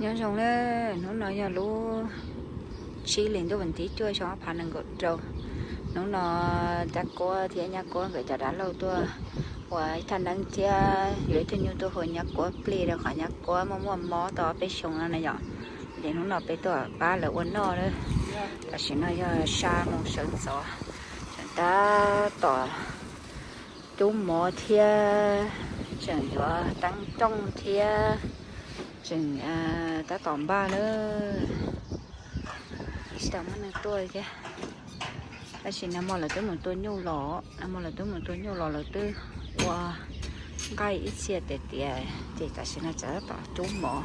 Nyob zoo na, hnub no yog lub tsib hlis ntuj vas thib cuaj xyoo ob phav nees nkaum rau. Hnub no Cab Kuab thiab Nyab Kuab nkawd cov dab laug tuaj ua ib thaj neeb thiab yuav ib tug nyuj tuaj hu Nyab Kuab plig rau qhov Nyab Kuab muaj muaj mob tau ob peb xyoos no na yom. Ces hnub no peb tuaj pab lawv ua noj na. Tam sim no yog xya moos sawv ntxov, tseem tab tom cub mov thiab tseem yuav teeb rooj thiab tseem tab tom npaj na. Tsis tau muaj neeg tuaj thiab. Tab sis nag hmo lawv twb mus tua nyuj los, nag hmo lawv twb mus tua nyuj los lawv twb ua nqaij ib txhia tiav tiav ces tam sim no tseem tab tom cub mov.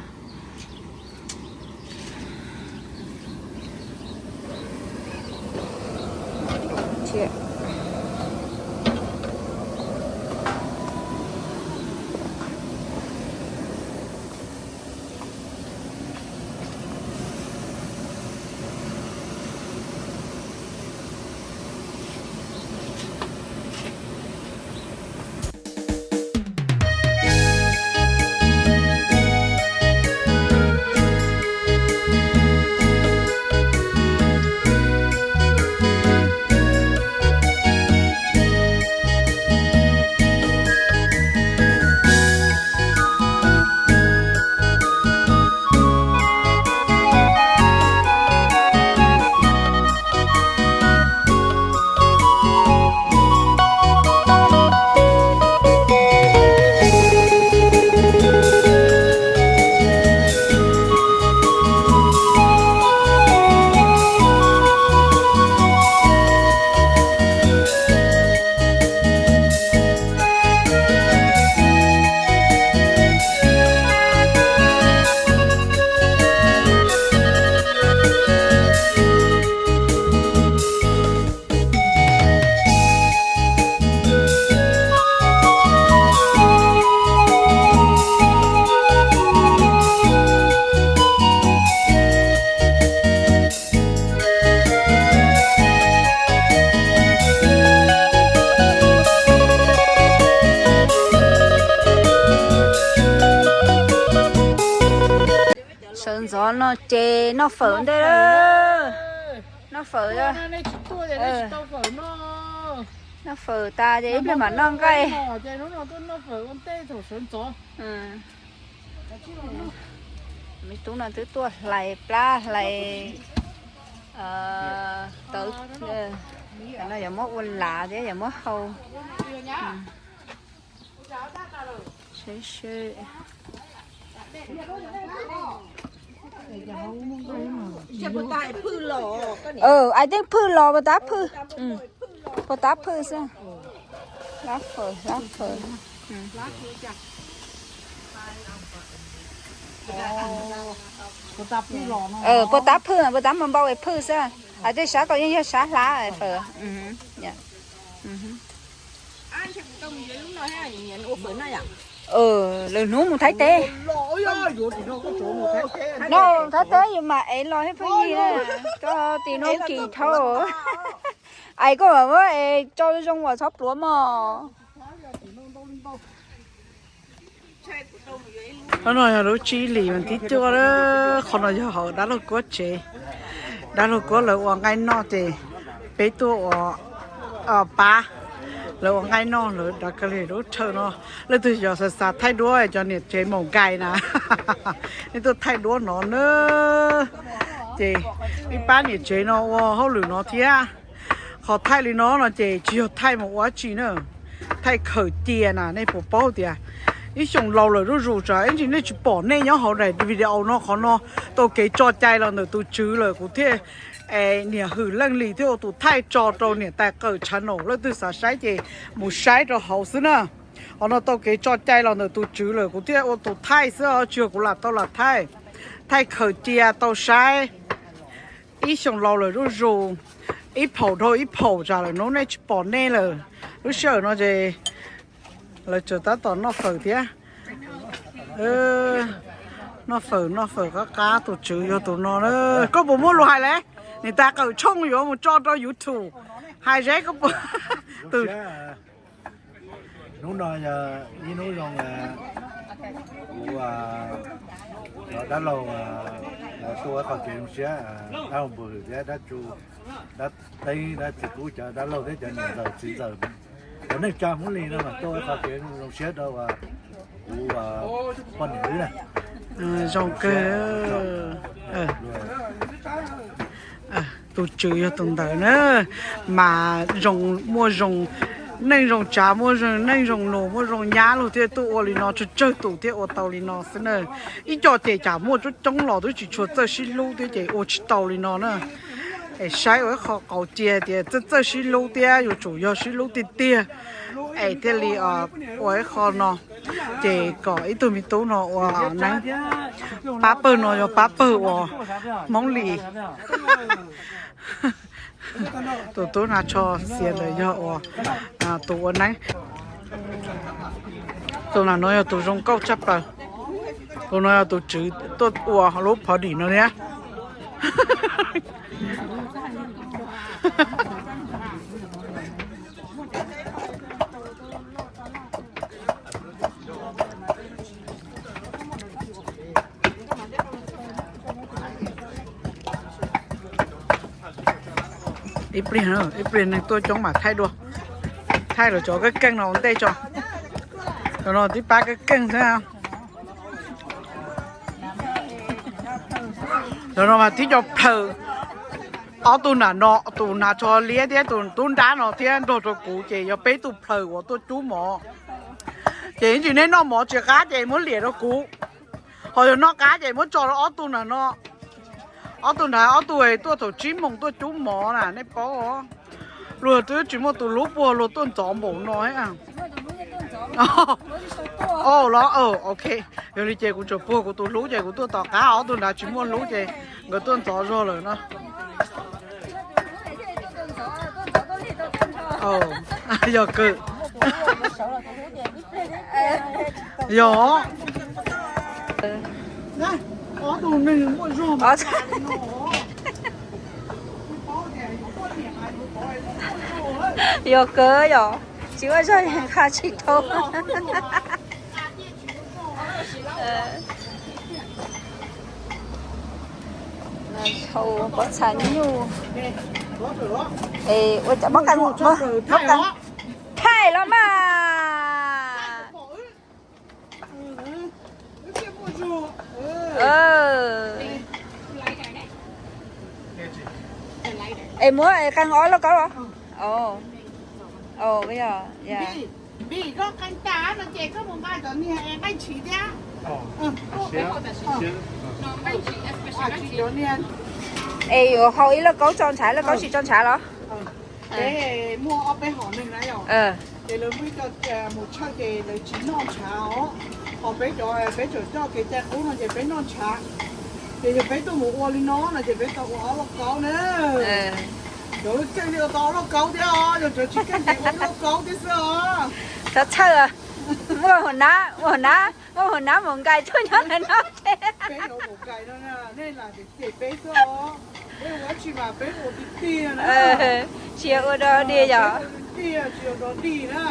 Sawv ntxov no ces noj fawm ntej. Noj fawm, noj fawm tas ces ib pliag mam noj nqaij. Me tub no twb tuaj hlais plab hlais tawv no, yuav muab ua lav thiab yuav muab hau. Ais teej phwj los, puas tab phwj, puas tab phwj xwb. Hlab fawm, hlab fawm. Puas tab phwj, puas tab npau npau es phwj xwb. Ais tej sab ko yeej yog sab hlab fawm. Lwm hnub mus Thaib teb. No Thaib teb yus mam ev los thiab pheej yig, koj tim no kim dhau. Ais koj mam muab es tso zoo uas txhob pluav mog. Qhov no yog lub tsib hlis vas thib cuaj, qhov no yog hauv dab laug Kuab tsev. Dab laug Kuab lawv ua nqaij noj ces peb tuaj ua pab lawv ua nqaij noj, lawv dav kaw li lub chaw no. Leej twg yog xav xav thaij duab cov niam tsev maum nkais na, nej tuaj thaij duab no na. Ces ib pab niam tsev no ua hauj lwm no thiab. Qhov thaij li no no ces tsis yog thaij mus ua dab tsi na, thaij khaws cia na. Nej puas paub tias ib xyoos laus lawm zuj zus, tsam ib ntsis nej tsis pom nej nyob hauv daim video no. Qhov no tau kev tso cai los ntawm tus tswv lawm, kuv thiaj, niam hwm leej li thiaj ua tus thaij tso rau niam tais qawm channel. Leej twg xav saib ces mus saib rau hauv xwb na. Qhov no tau kev tso cai los ntawm tus tswv lawm, kuv thiaj ua tus thaij xwb os, tsis yog kuv lam tau lam thaij. Thaij khaws cia tau saib. Ib xyoos laus lawm zuj zus, ib phaum dhau ib phaum, tsam lawm hnub nej tsis pom nej lawm. Lub sij hawm no ces lawv tseem tab tom noj fawm thiab. Noj fawm, noj fawm qab qab, tus tswv yog tus no na. Koj puas muaj lus hais lawm? Niam tais qawm tshooj yuav mus tso rau YouTube, hais seb koj puas. Hnub no yog ib hnub zoo, kuv Dab laug tuaj ua qhov kev zoo siab, dab laug npog hwm thiab dab tsu, dab teeb dab tsi kub cov dab laug thiab cov niam ntxawm txiv ntxawm, cov neej tsa Hmoob Lis no mas tuaj ua qhov kev zoo siab rau kuv poj niam wb na. Zoo kawg. Tus tswv yog tus ntawd na, mas zoo muaj zoo neej zoo tsav, muaj zoo neej zoo nus, muaj zoo nyab luag thiaj tuaj ua li no, tsawg tsawg tus thiaj ua tau li no xwb na. Ib co ces cas muaj coob coob los twb tsis tshua txawj sib hlub thiab ces ua tsis tau li no na. Es saib ua ib qho qauv cia tias txawj txawj sib hlub thiab yuav tsum yog sib hlub tiag tiag es thiaj li ua ib qho no. Ces kom ib tug me tub no ua neeb, pab pawg no yog pab pawg uas Hmoob Lis. Tus tub hnav tsho xiav ntawd yog ua, tus ua neeb. Tus no yog tus zoo nkauj tshaj plaws. Tus no yog tus tswv tuaj ua lub party no thiab. Ib pliag, ib pliag neeg tuaj coob mas thaij dua, thaij lawv cov kab keej no ua ntej tso. Cov no tib pab kab keej xwb. Cov no mas tib co plaws. Ob tug nram no, tus hnav tsho liab thiab tus tub nrab no thiab nrog rau kuv ces yog peb tug plaws uas tuaj cub mov. Ces ib ntsis neb noj mov tsis qab ces muab liam rau kuv, ho yog noj qab ces muab tso rau ob tug nram no. Ob tug nrad ob tug tuaj thaum tsib moos tuaj cub mov na, nej paub. Luag twb tsis muaj tus hlub puag luag tuaj ntxov npaum no. Los, ok. Yog li ces kuv tsuas puag kuv tus hlub ces kuv tuaj tom qab, ob tug nrad tsis muaj hlub ces nkawd tuaj ntxov zog lawm no. Yog kawg. Yog. Yog kawg yog, tsis muaj zog nqa tsis tau. Hau pob txha nyuj. Ua cas mob qee, mob qee thaij los mas. Es muab qee ob lub kaub. Es yuav hau ib lub kaub tso ntshav, lub kaub tsis tso ntshav los? Ces muaj ob peb hom neeg na yom, ces lawv muaj ib co mus tshawj ces lawv tsis noj ntshav os. Ho peb cov peb tseem coj kev cai qub no ces peb noj ntshav. Ces yog peb tuaj mus ua li no no ces peb tau ua ob lauj kaub na. Cov keej li ua tau ob lauj kaub thiab os, yog cov tsis keej ces ua ib lauj kaub thiab xwb os. Txhob txhawj, muaj hauv nab, muaj hauv nab, muaj hauv nab mus nkais tuaj nyob ntawm no. Peb yuav mus nkais no, nej lam cem peb xwb os. Peb ua dab tsi mas peb ua tiag tiag na. Tsis yog ua dog dig yom. Peb ua tiag tiag, tsis yog dog dig na.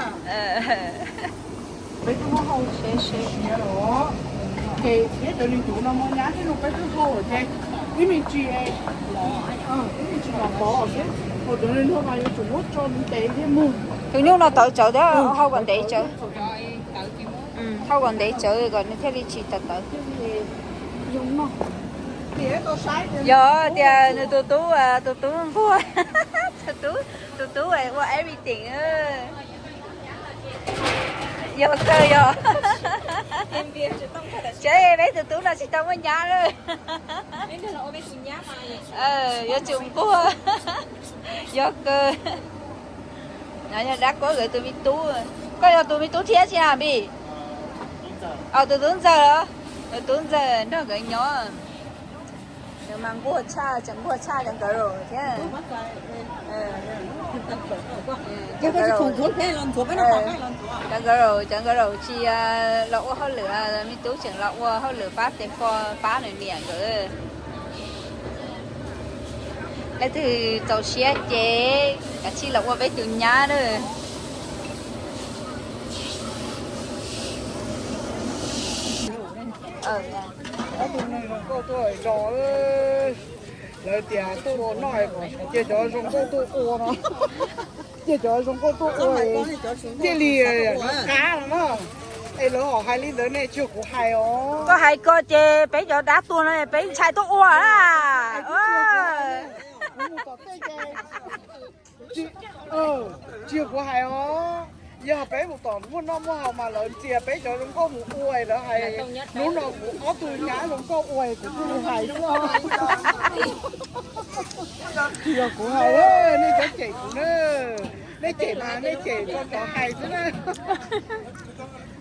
Peb twb muab hau seb seb los, ces thiab cov niag nyuv no muaj nyab thiab no peb twb hau lawm ces ib me ntsis, ib me ntsis los pov xwb. Hos cov niag no mas yuav tsum muab tso ntev thiab mus. Tus nyuj no tawv tsawv thiab, hau kom ntev tsawv. Hau kom ntev tsawv kom nws thiaj li tsis tawv tawv. Yog tias nws tus tub, tus tub nquag, tus tub, tus tub ua everything. Yog kawg yog. Tsev peb tus tub no tsis tau muaj nyab lawm. Yuav tsum nquag. Yog kawg. No yog dab kuab nkawd tus me tub. Koj yog tus me tub thiab tsis na Npis? Tus tub ntxawg los? Tus tub ntxawg nrog nkawd nyob. Nws mas nquag tshaj, tseem nquag tshaj cov nkawd thiab. Cov nkawd, cov nkawd tsis los ua hauj lwm, me tub tseem los ua hauj lwm pab tes pog pab nws niam nkawd. Leej twg txaus siab ces kav tsij los ua peb tus nyab na. Neeg zoo nkauj tuaj zos, lawv tias tuaj ua noj, cia cov zoo nkauj tuaj ua no, cia cov zoo nkauj tuaj ua, cia li qab no na. Es lawv hom hais li ntawd nej tsis yog kuv hais os. Koj hais ko ces peb cov dab tuag no peb ntshai tuaj ua. Tsis yog kuv hais os, yog peb mus tom muaj noj muaj haus mas lawv ntxias peb cov zoo nkauj mus ua, lawv hais hnub no kuv ob tug nyab zoo nkauj ua kuv kuj mus hais xwb. Tsis yog kuv hais, nej cov cem kuv na, nej cem mas nej cem rau cov hais xwb na.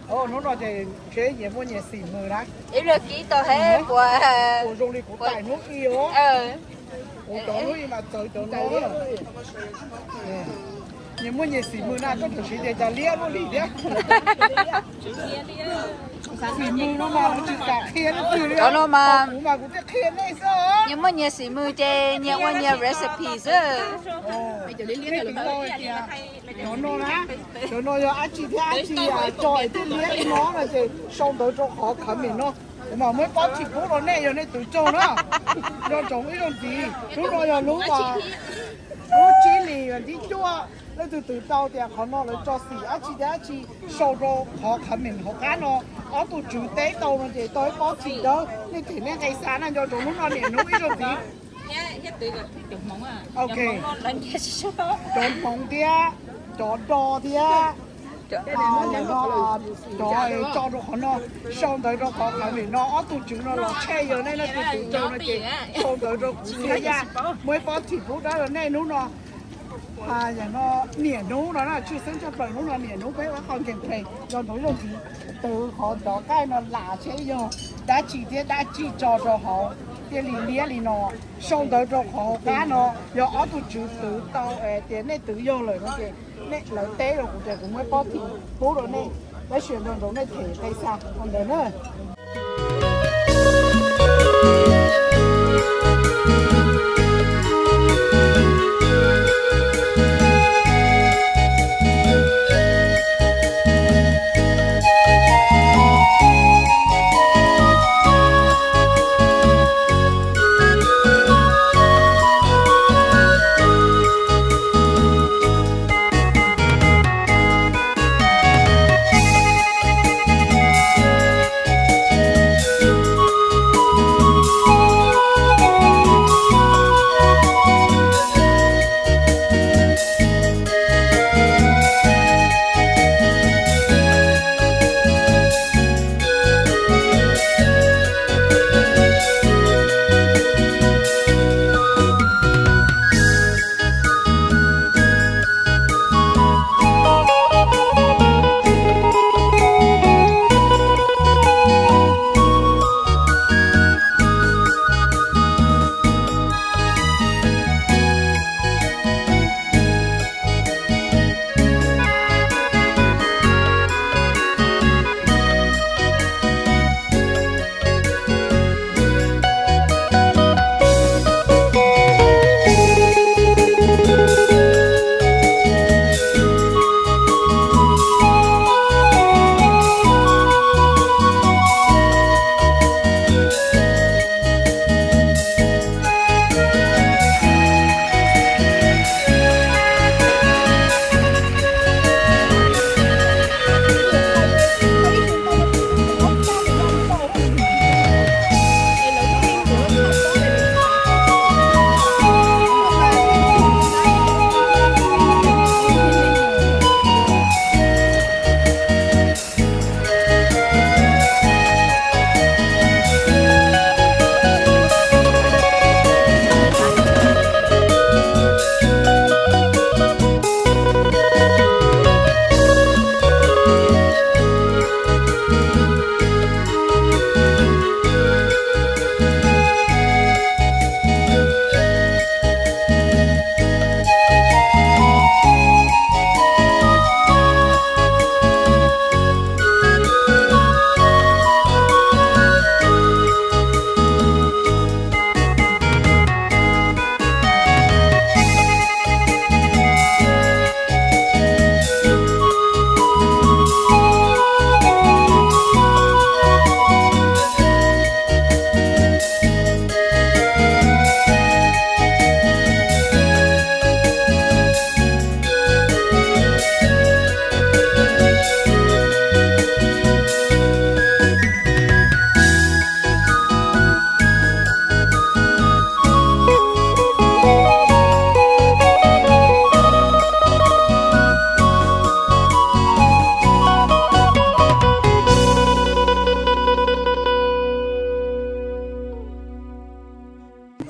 Hnub no ces ntshe nyias muaj nyias xim mws na. Ib pliag kib tau he, puas zoo li kuv tais hnub ib os. Kuv cov hnub ib mas txawv cov no. Nyias muaj nyias xim mws na, koj txawm siv tias cas liab luaj li thiab. Xim mws no mas lawv tsis kam qhia leej twg li. Cov no mas kuv mas kuv thiaj qhia nej xwb. Nyias muaj nyias xim mws ces nyias ua nyias recipe xwb. Cov no na, cov no yog dab tsi thiab dab tsi tso es thiaj liab li no no ces sau ntawv rau qhov comment no, kuv mam muab pob txhim pub rau nej yog nej twv tau na. Nco ntsoov ib zaug ntxiv, lub no yog lub, lub chili ntiv cuaj, leej twg twv tau tias qhov no lawv tso xim dab tsi thiab dab tsi, sau rau qhov comment hauv qab no. Ob tug tswv teb tau no ces tau ib pob txhim dawb, nej them nej nqe xa na. Nco ntsoov lub no niam hnub ib zaug ntxiv. Ok, cov hmoov thiab cov do thiab cov tso rau qhov no, sau ntawv rau qhov comment no. Ob tug tswv no los tshaj yog nej leej twg twv tau no ces sau ntawv rau kuv thiab yaj, muaj ib pob txhim pub dawb rau nej hnub no. Niam hnub no na, tshwj xeeb tshaj plaws hnub no niam hnub peb ua qhov gameplay. Nco ntsoov ib zaug ntxiv, twv qhov ntov qaij no lam seb yog dab tsi thiab dab tsi tso rau hauv thiaj li liab li no. Sau ntawv rau qhov hauv qab no, yog ob tug tswv twv tau tias nej twv yog lawm no ces nej lawv teb rau kuv tias kuv muab pob txhim pub rau nej. Tab sis nco ntsoov nej them nqe xa ntawd na.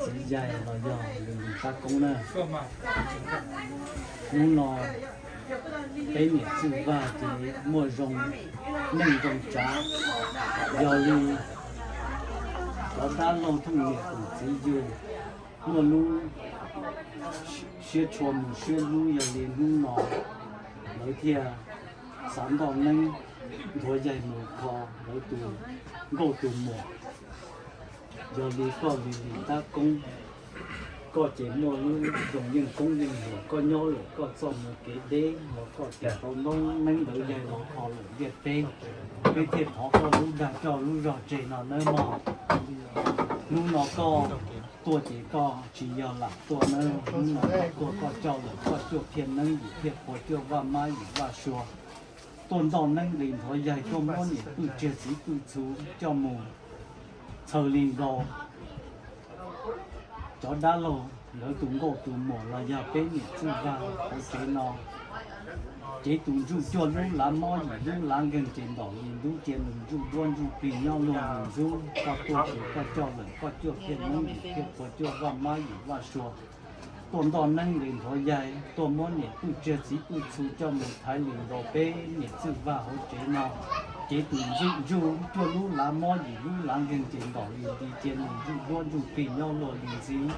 txiv yaig los yog Lis Lis tab koob na. Hnub no peb niam txwj vaj ces muaj zoo neej zoo tsav, yog li cov dab laug thooj niam tus txiv yug muaj lub siab tshua mus siab hlub, yog li hnub no lawv thiaj xav ntoj neeb nthuav yaig mus kho lawv tus nkauj tus muam. Yog li koj Lis Lis tab koob, koj ces muaj lub zoo yeej koob yeej hluas, koj nyob lawm koj txoj mus kev deb los koj ces tau ntoj neeb ntawd yaig los kho lawm ntiaj teb. Peb thiaj thov koj lub dag coj lub zog tseg no nawb mog. Hnub no koj tuaj ces koj tsis yog lam tuaj nawb, hnub no koj tuaj koj coj lawm koj cuaj phiaj neeb yim phiaj qhua cuaj vaj mab yim vaj sua, tuaj ntoj neeb nqis nthuav yaig, tuaj muab niam pwj tsiag txiv pwj txhu coj mus txhawj li nkaus cov dab laug lawv tus nkauj tus muam los yog peb niam txwj vaj hauv tsev no. Cev tus ntsuj cuaj lub lav mob yim lub lav nkeeg ces ntom li ntub cia nws ntsuj duab ntsuj plig nyob luag lus ntxub. Koj tuaj ces koj coj lawm koj cuaj phiaj neeb yim phiaj qhua cuaj vaj mab yim vaj sua, tuaj ntoj neeb nqis nthuav yaig, tuaj muab niam pwj tsiag txiv pwj txhu coj mus thaiv li nkaus peb niam txwj vaj hauv tsev no. Cev tus ntsuj cuaj lub lav mob yim lub lav nkeeg ces ntom li nti cia nws ntsuj duab ntsuj plig nyob luag lus ntxub.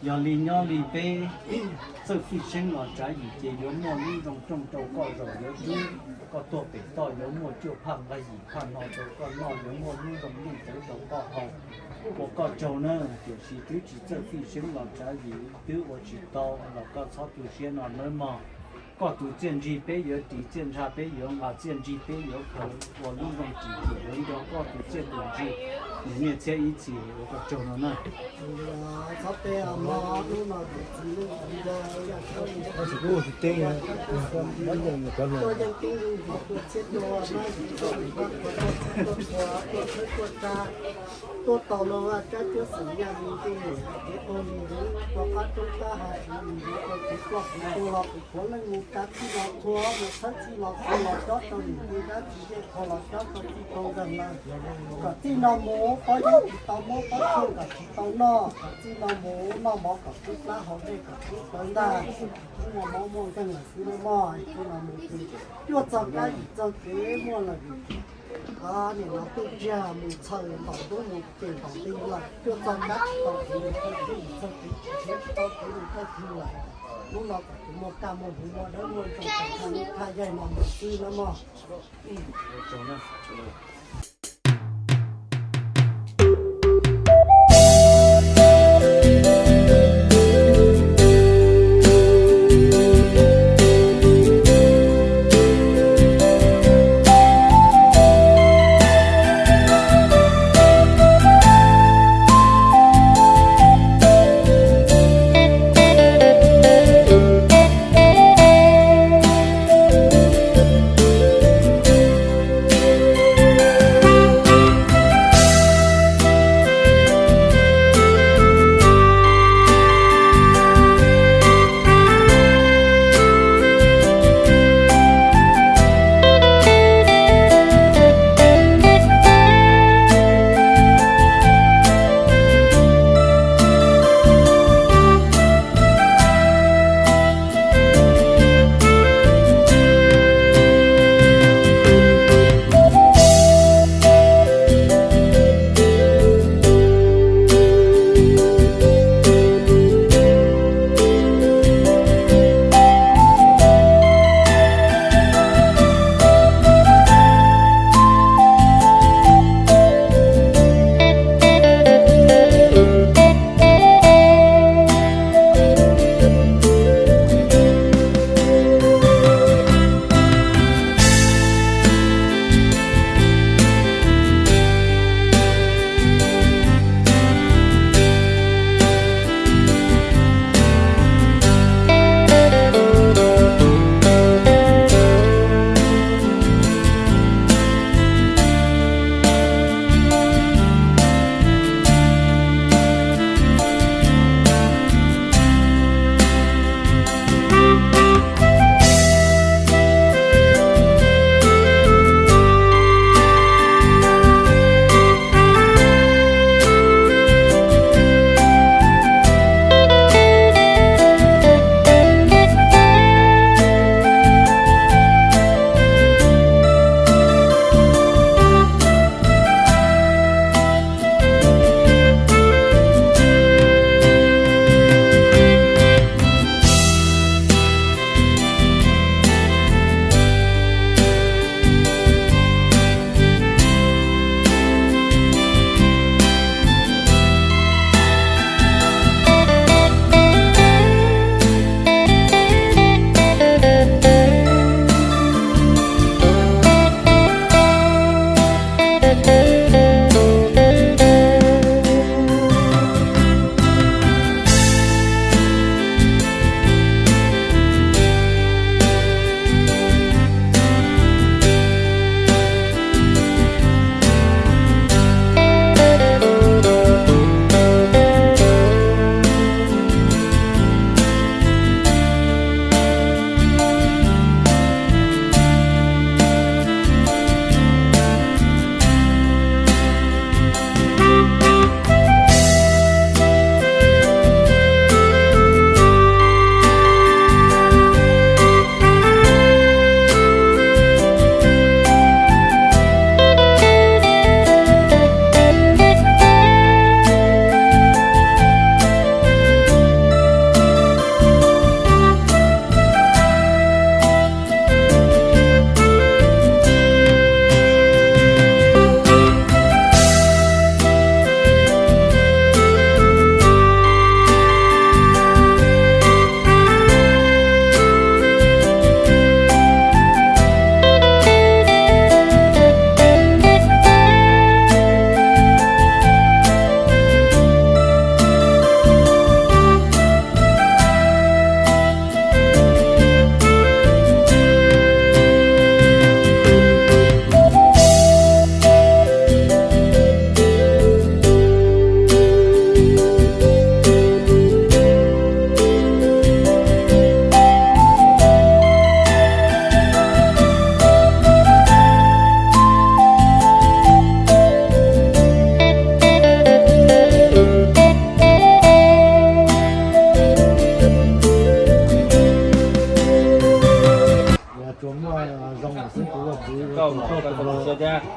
Yog li nyob li peb txawj fij seeb los tsav yim ces yuav muaj lub zoo rooj rau koj zaum yuav rub. Koj tuaj pem toj yuav muaj cuaj phaj nqaij yim phaj no rau koj noj, yuav muaj lub zoo yeej txawv rau koj haus. Ua koj tsaug nawb, tiam sis twb tsis txawj fij seeb los tsav yim twb ua tsis tau los koj txhob tu siab no nawb mog. Koj tus txiaj ntsig peb yuav ris, txiaj ntsha peb yuav nqa, txiaj ntsig peb yuav khaws, ua lub zoo tsis tim yuav nco koj tus txiaj tus ntsig mus niaj txhiab ib txhis. Ua koj tsaug no na. Txhob pe mog, hnub no kuv txiv neej txiv yaig, tuaj yeej tub yeej vim tuaj txhiab tuaj mab yim tuaj vaj tuaj txhiab tuaj txhua tuaj txhawb tuaj tsa, tuaj tau los vaj tsab cuab xeem yaj li tej niam kev ua li ntxwv, ua qab roob qab hav siv li ntxwv, ua kev ploj kev tuag los kuv qhuav leej mus kav txij los txhua, mus txhawb txij los txhua los cob rau niam tij dab tsi zej qho los cob rau txij tau nkeeg lawm. Kom txij no mus pob yeeb tsis tau muab, pob tshuaj kom tsis tau noj, kom txij no mus noj mov kom kub plab haus dej kom kub plawv ntag. Muaj mob muaj nkeeg lawm xwb nawb mog, txij no mus ces cuaj txog kab yim txog kev muaj lawm. Nim no pwj tsiag mus txhawm ntaus ntub mus ces ntaus nti lawm, cuaj txog kab tsis tau kev mus txhawm, yim txog kev tsis tau kev mus txhawm lawm. Hnub no kom kuv muaj kaj muaj hmoov muaj dawb muaj ntsoo kom thaj yaig no mus xwb nawb mog.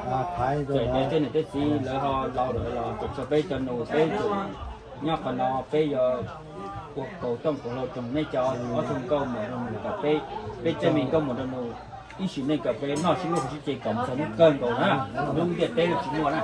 Txawm tias tej niam tej txiv lawv ho laus lawm los txhua peb cov nus peb tseem nyob qhov no, peb yuav ua kaus tooj kaus hlau rau nej cov ob tug nkauj mus rau nus kom peb, peb tej me nkauj mus rau nus ib sim neej kom peb noj sib hlub sib ce kom txog hnub kawg nkaus na, lub ntiaj teb tsis muaj na.